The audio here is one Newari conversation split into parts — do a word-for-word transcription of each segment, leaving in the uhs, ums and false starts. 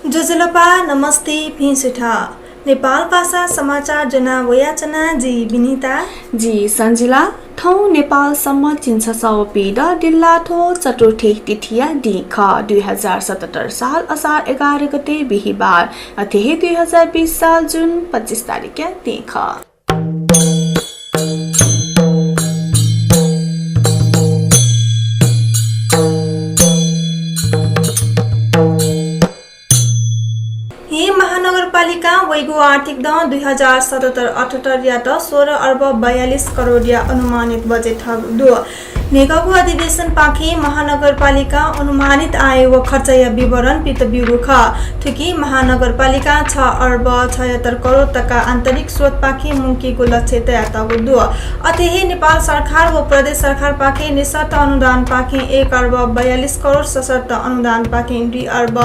ज्वजलपा, नमस्ते, भिं सुथ। नेपाल भाषा समाचार ज्वना वयाच्वना जि विनिता। जि सञ्जिला। थौं नेपाल सम्बत झिंछसः व पीदँ दिल्लाथ्व चतुर्थी तिथिया दिं खः, दुई हजार सतहत्तर साल असार एघार गते बिहिबार, अथे हे दुई हजार बीस साल जुन पच्चिस तारिखया दिं खः। येँ महानगरपालिकां वइगु आर्थिक दँ दुई हजार सतहत्तर अठहत्तरयात सोह्र अर्ब बयालिस करोडया अनुमानित बजेट थःगु दु। न्हय्‌गःगु अधिवेशनपाखें महानगरपालिकां अनुमानित आय व खर्चया विवरण पित ब्यूगु खः। थुकी महानगरपालिकां छ अर्ब छयत्तर करोड तका आन्तरिक स्रोतपाखें मुंकीगु लक्ष्य तयातःगु दु। अथे हे नेपाल सरकार व प्रदेश सरकारपाखें निशर्त अनुदानपाखें एक अर्ब बयालिस करोड, सशर्त अनुदानपाखें दुई अर्ब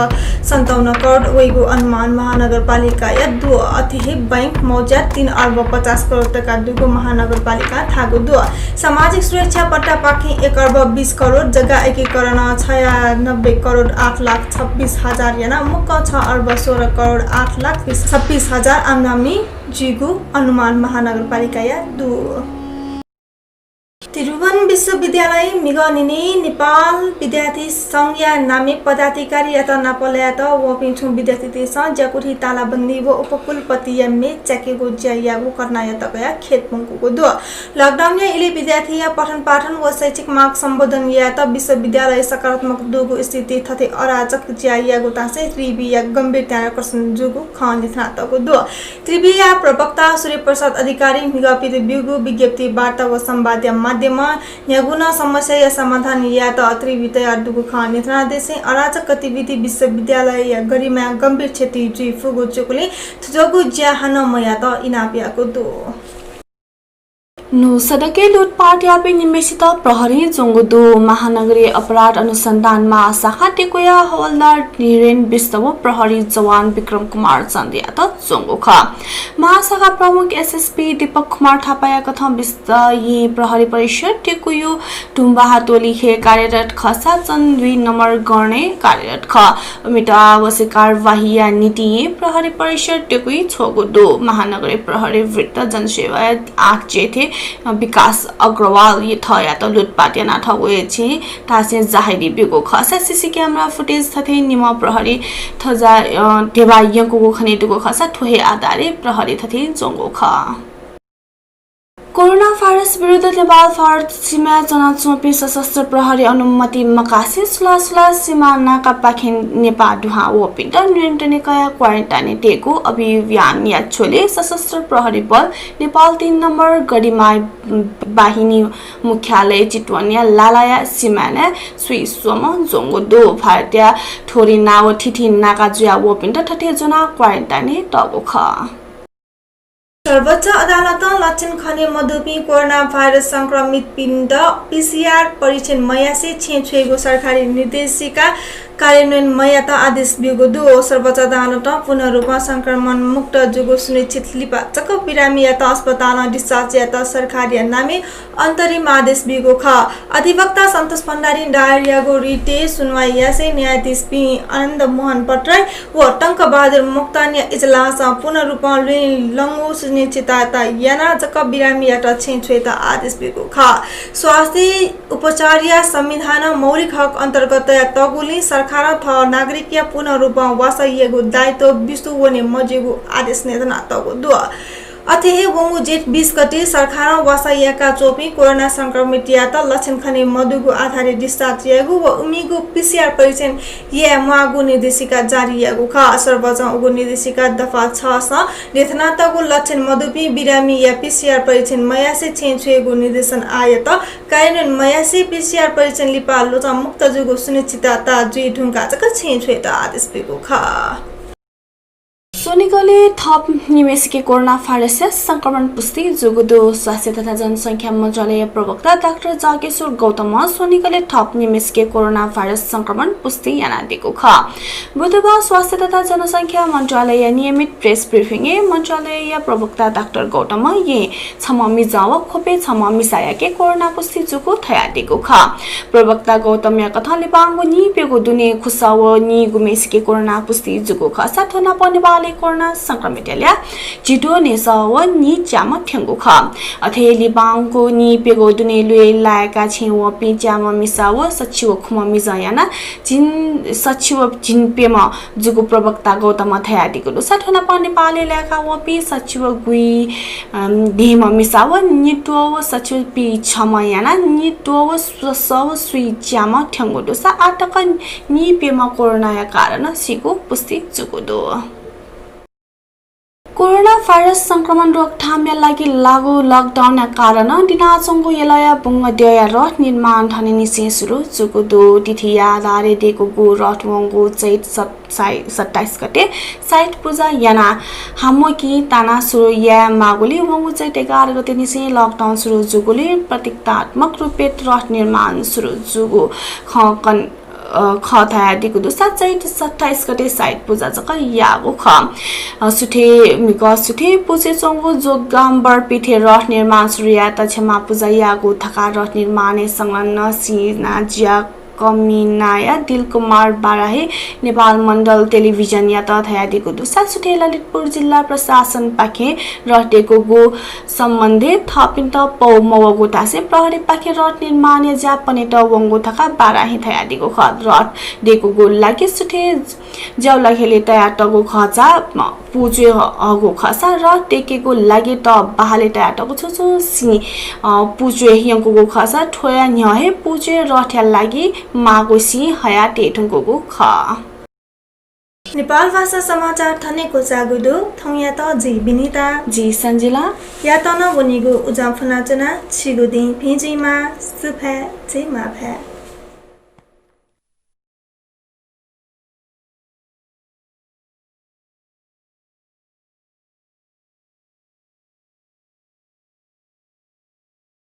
सन्ताउन्न करोड वइगु अनुमान महानगरपालिकाया दु। अथे हे बैंक मौज्यात तीन अर्ब पचास करोड तका दुगु महानगरपालिकां धाःगु दु। सामाजिक सुरक्षा पट्टापाखें एक अर्ब बीस करोड, जग्गा एकीकरण छयानब्बे करोड आठ लाख छब्बीस हजार यानाः मुक्कं छ अर्ब सोह्र करोड आठ लाख छब्बीस हजार आम्दानी जुइगु अनुमान महानगरपालिकाया दु। त्रिभुवन विश्वविद्यालयं म्हिगः न्हिनय् नेपाल विद्यार्थी संघया नामय् पदाधिकारीयात नापलायेत वःपिं छुं विद्यार्थीतय्‌सं ज्याकुथिइ तालाबन्दी व उपकुलपतिया मेच च्याकेगु ज्या याःगु घटनायात कयाः खेद मुंकूगु दु। लकडाउनया इलय् विद्यार्थीया पठनपाठन व शैक्षिक माग सम्बोधन यायेत विश्वविद्यालय सकारात्मक दुगु स्थितिइ थथे अराजक ज्या याःगु धासें त्रिविया गम्भीर ध्यानाकर्षण जूगु खँ न्ह्यथनातःगु दु। त्रिविया प्रवक्ता सूर्यप्रसाद अधिकारीं म्हिगः पित ब्यूगु विज्ञप्ति वार्ता व संवादया माध्यमं न्ह्यागु नं समस्याया समाधान यायेत त्रिवि तयार दुगु खँ न्ह्यथनादिसें अराजक गतिविधि विश्वविद्यालयया गरिमाया गम्भीर क्षति जुइ फुगु जूगुलिं थज्याःगु ज्या हानं मयायेत इनाप याःगु दु। न्हू सडकय् लुटपाट याःपिं निम्हेसित प्रहरीं ज्वंगु दु। महानगरीय अपराध अनुसन्धान महाशाखा टेकुया हवलदार धीरेन बिष्ट व प्रहरी जवान विक्रम कुमार चन्दयात ज्वंगु खः। महाशाखा प्रमुख एसएसपी दीपक कुमार थापाया कथं बिष्ट येँ प्रहरी परिसर टेकुया ढुम्बाहा टोली हे कार्यरत खःसा चन दुई नम्बर गणय् कार्यरत खः। इमित आवश्यक कार्यवाहीया निंतिं येँ प्रहरी परिसर टेकुइ छ्वःगु दु। महानगरीय प्रहरी वृत्त जनसेवा आँखा ज्येष्ठ विकास अग्रवाल थःयात लुटपाट यानाथःगु हे छेँय् धासें जाहेरी ब्यूगु खःसा सीसी क्यामेरा फुटेज थथे निम्ह प्रहरी थज्याः, अ, ध्यबा यंकूगु खनेदुगु खःसा थ्व हे आधारय् प्रहरी थथे ज्वंगु खः। कोरोना भाइरस विरुद्ध नेपाल भारत सीमाय् च्वनाच्वंपिं सशस्त्र प्रहरी अनुमति मकासे सुलासुला सीमा नाकापाखें नेपाः दुहां वःपिन्त नियन्त्रणय् कयाः क्वारेन्टाइनय् तयेगु अभियानया झ्वलय् सशस्त्र प्रहरी बल नेपाल तीन नम्बर गरिमा बाहिनी मुख्यालय चितवनया लालाया सीमाय् स्वइस्वम्ह ज्वंगु दु। भारतया थोरिना व थिथि नाका जुया वःपिन्त थथे ज्वनाः क्वारेन्टाइनय् तःगु खः। सर्वोच्च अदालतं लक्षण खने मदुपिं कोरोना भाइरस संक्रमितपिन्त पीसीआर परीक्षण मयासे छेँ छ्वयेगु सरकारी निर्देशिका कार्यान्वयन मयायेत आदेश ब्यूगु दु। सर्वोच्च अदालतं पूर्ण रूपं संक्रमण मुक्त जूगु सुनिश्चित लिपा जक बिरामीयात अस्पतालं discharge यायेत सरकारया नामय् अन्तरिम आदेश ब्यूगु खः। अधिवक्ता सन्तोष भण्डारीं दायर याःगु रिटय् सुनवाई यासें न्यायाधीशपिं आनन्द मोहन भट्टराई व टंकबहादुर मोक्तानया इजलासं पूर्ण रूपं लुँइलंगु सुनिश्चितता यानाः जक बिरामीयात छेँ छ्वयेत आदेश ब्यूगु खः। स्वास्थ्य उपचारया संविधानं मौलिक हक अन्तर्गत तयातःगुलिं सरकारं थः नागरिकया पूर्ण रूपं वासः यायेगु दायित्व बिस्युं वने मज्यूगु आदेश न्ह्यथनातःगु दु। अथे हे वंगु जेठ बीस गते सरकारं वासः याकाच्वंपिं कोरोना संक्रमितयात लक्षण खने मदुगु आधारय् discharge यायेगु व इमिगु पीसीआर परीक्षण याये म्वाःगु निर्देशिका जारी याःगु खः। सर्वोच्चं उगु निर्देशिका दफा छसं न्ह्यथनातःगु लक्षण मदुपिं बिरामीया पीसीआर परीक्षण मयासे छेँ छ्वयेगु निर्देशन आःयात कार्यान्वयन मयासे पीसीआर परीक्षण लिपा ल्वचं मुक्त जूगु सुनिश्चितता जुइ धुंकाः जक छेँ छ्वयेत आदेश ब्यूगु खः। स्वनिगलय् थप निम्हेसिके कोरोना भाइरसया संक्रमण पुष्टि जूगु दु। स्वास्थ्य तथा जनसंख्या मन्त्रालय प्रवक्ता डाक्टर जागेश्वर गौतमं स्वनिगलय् थप निम्हेसिके कोरोना भाइरस संक्रमण पुष्टि यानादीगु खः। बुधबार स्वास्थ्य तथा जनसंख्या मन्त्रालयया नियमित प्रेस ब्रिफिङय् मन्त्रालयया प्रवक्ता डाक्टर गौतमं येँ छम्ह मिजं व ख्वपय् छम्ह मिसायाके कोरोना पुष्टि जूगु धयादीगु खः। प्रवक्ता गौतमया कथं लिबांगु नीप्यघौ दुने खुसः व नीगुम्हेसिके कोरोना पुष्टि जूगु खःसा थ्व नाप नेपालय् कोरोना संक्रमितया ल्याः झिद्वः न्हय्सः व नीच्याम्ह थ्यंगु खः। अथे लिबांगु नीप्यघौ दुने ल्वय् लाय्काः छेँ वंपिं च्याम्ह मिसा व सछि व खुम्ह मिजं यानाः झिं सछि व झिंप्यम्ह जूगु प्रवक्ता गौतमं धयादीगु दुसा थ्व नाप नेपालय् लाय्का वंपिं सछि व गुइम्ह मिसा व निद्वः व सछि व पीछम्ह यानाः निद्वः व स्वसः व स्वीच्याम्ह थ्यंगु दुसा आःतक नीप्यम्ह कोरोनाया कारणं सीगु पुष्टि जूगु दु। कोरोना भाइरस संक्रमण रोकथामया लागि लागू लकडाउनया कारणं दिनाच्वंगु यलया बुंगद्यःया रथ निर्माण थनिंनिसें सुरु जूगु दु। तिथिया आधारय् दय्कूगु रथ वंगु चैत सत-, साइ-, सत्ताइस गते साइत पुजा यानाः हाम्वकिं तानाः सुरु यायेमाःगुलिं वंगु चैत एघार गतेनिसें लकडाउन सुरु जूगुलिं प्रतीकात्मक रूपय् रथ निर्माण सुरु जूगु खँ कन-, अ, खः धयादीगु दुसा चैत सत्ताइस गते साइत पुजा जक याःगु खः। अ, सुथय्, म्हिगः सुथय् पुचय् च्वंगु जोगम्बर पीठय् रथ निर्माण सुरु यायेत क्षमा पुजा याःगु धकाः रथ निर्माणय् संलग्न सिना ज्या कमिनाया दिलकुमार बाराही नेपाल मण्डल टेलिभिजनयात धयादीगु दुसा सुथय् ललितपुर जिल्ला प्रशासनपाखें रथ दय्कूगु सम्बन्धय् थःपिन्त पौ मवःगु धासें प्रहरीपाखें रथ निर्माणया ज्या पनेत वंगु धकाः बाराहीं धयादीगु खः। रथ दय्कूगु लागि सुथय् ज्याउलाखेलय् तयातःगु खःसा पुचय् ह-, हःगु खःसा रथ दय्केगु लागि तःबहालय् तयातःगु छुं छुं सिं, अ, पुचय् यंकूगु खःसा थ्वया न्ह्यः हे पुचय् रथया लागि माःगु सिं हयातये धुंकूगु खः। नेपाल भाषा समाचार थन हे क्वचाःगु दु। थौंयात जि विनिता। जि सञ्जिला। यात नं वनीगु उजं फ्वनाच्वना। छिगु दिं भिं जुइमा। सुभाय्, जय मांभाय्।